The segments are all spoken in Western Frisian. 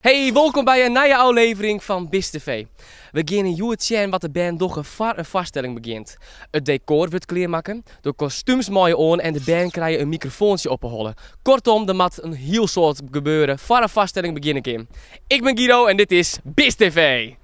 Hey, wolkom by in nije ôflevering fan BisTV. We geane hjoed sjen wat de bern dogge foar in foarstelling begjint. It dekor wurdt klearmakke, de kostúms meie oan en de bern krije in mikrofoantsje op 'e holle. Kortom, der moat in hiel soad gebeure foar in foarstelling begjinne kin. Ik bin Guido en dit is BisTV!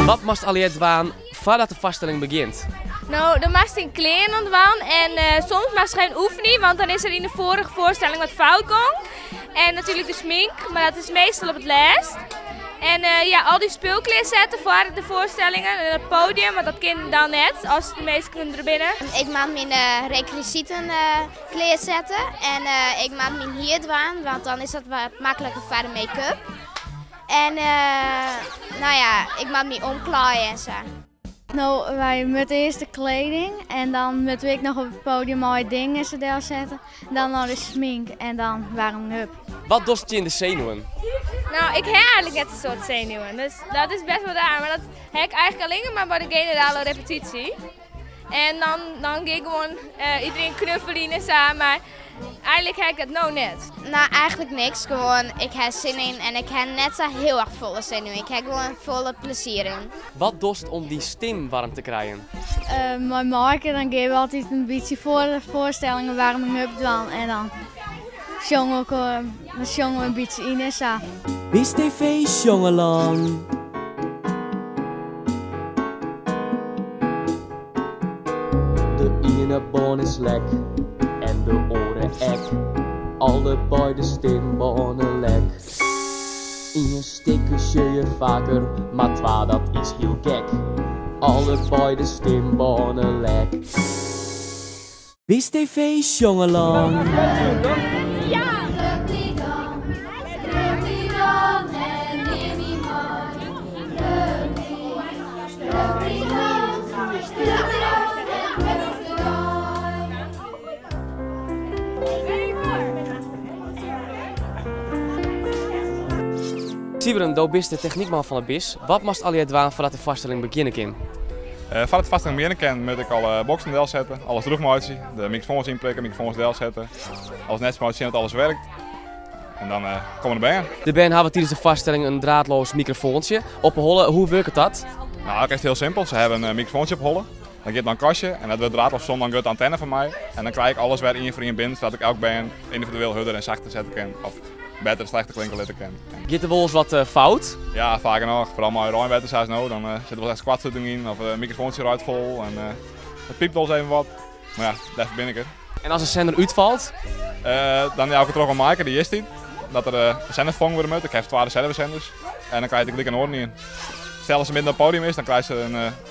Wat moatst allegear dwaan foardat de foarstelling begjint? No, dan moatst dyn klean oandwaan en eh, soms moatst even oefenje, want dan is der yn de foarige foarstelling wat fout gong. En natuerlik de smink, mar dat is meastal op it lêst. En eh, ja, al dy spul klearsette foar de foarstellingen en it podium, want dat kin dan net as de minsken der binne. Ik moat myn eh, rekwisiten eh, klearsette en ik moat myn hier dwaan, want dan is dat wat makliker foar de make-up. En no ja, ik moat my omklaaie en sa. No, wy moatte earst de kleding en dan moatte we ek noch op it podium mei dingen se delsette. Dan noch de smink en dan warming up. Wat dochst tsjin de senuwen? No, ik ha eigenlik net in soad senuwen, dus dat is best wol raar. Mar dat ha ik eigenlik allinne mar by de generale repetysje. En dan, dan gean ik gewoan uh, iedereen knuffelen en sa, mar eigenlik ha ik dat no net. No, eigenlik niks. Gewoan, ik ha sin yn en ik ha net sa hiel erch folle senuwen. Ik ha gewoan folle plezier yn. Wat dochst om dyn stim waarm te krijen? Uh, mei Maaike dan gean we altyd in bytsje foar de foarstelling in warming up dwaan en dan sjonge we elkoar, dan sjonge we in bytsje yn en sa. BisTV Sjongelân. De iene bân is lek en de oare ek. Allebeide de stimbânen lek. Ien stikke sjoch je faker, mar twa dat is hiel gek. Allebeide de stimbânen lek. BisTV Sjongelân. Sybren, do bist de technykman fan it BIS. Wat moatst allegear dwaan foardat de foarstelling begjinne kin? Foardat de foarstelling begjinne kin, moat ik alle boksen delsette, alles drûch meitsje, de mikrofoans ynprikke, mikrofoans delsette, alles netsjes meitsje, sjen dat alles werkt. En dan komme de bern. De bern hawwe tidens de foarstelling in draadloos mikrofoantsje op 'e holle. Hoe wurket dat? No, dat is hiel simpel. Se hawwe in mikrofoantsje op 'e holle. Dan giet nei in kastje en dat wurdt draadloos ferstjoerd nei in grutte antenne fan my. En dan krij ik alles wer ien foar ien binnen, sadat ik elk bern yndividueel hurder en sachter sette kin. Of better, slechter klinke litte kin. Giet der wolris wat fout? Ja, faak genôch. Foaral mei reinwetter sa as no. Dan sit der wolris echt koartsluting yn of de mikrofoantsje reit fol en it pypt wolris even wat. Mar ja, dêrfoar bin ik der. En as de sender útfalt? Dan jou ik it troch oan Maaike, dy is dy't. Dat der in sender ferfongen wurde moat. Ik haw twa reservesenders. En dan krijt ik gelyk in oaren ien. Stel as se midden op it podium is, dan krijt se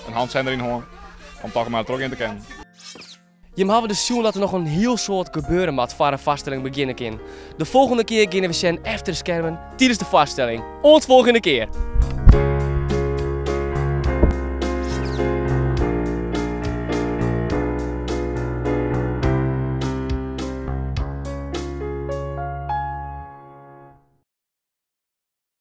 in handsender yn hân om toch mar trochgean te kinnen. Jim hawwe dus sjoen dat der noch in hiel soad gebeure moat foar in foarstelling begjinne kin. De folgjende kear geane we sjen efter de skermen tidens de foarstelling. Oant folgjende kear!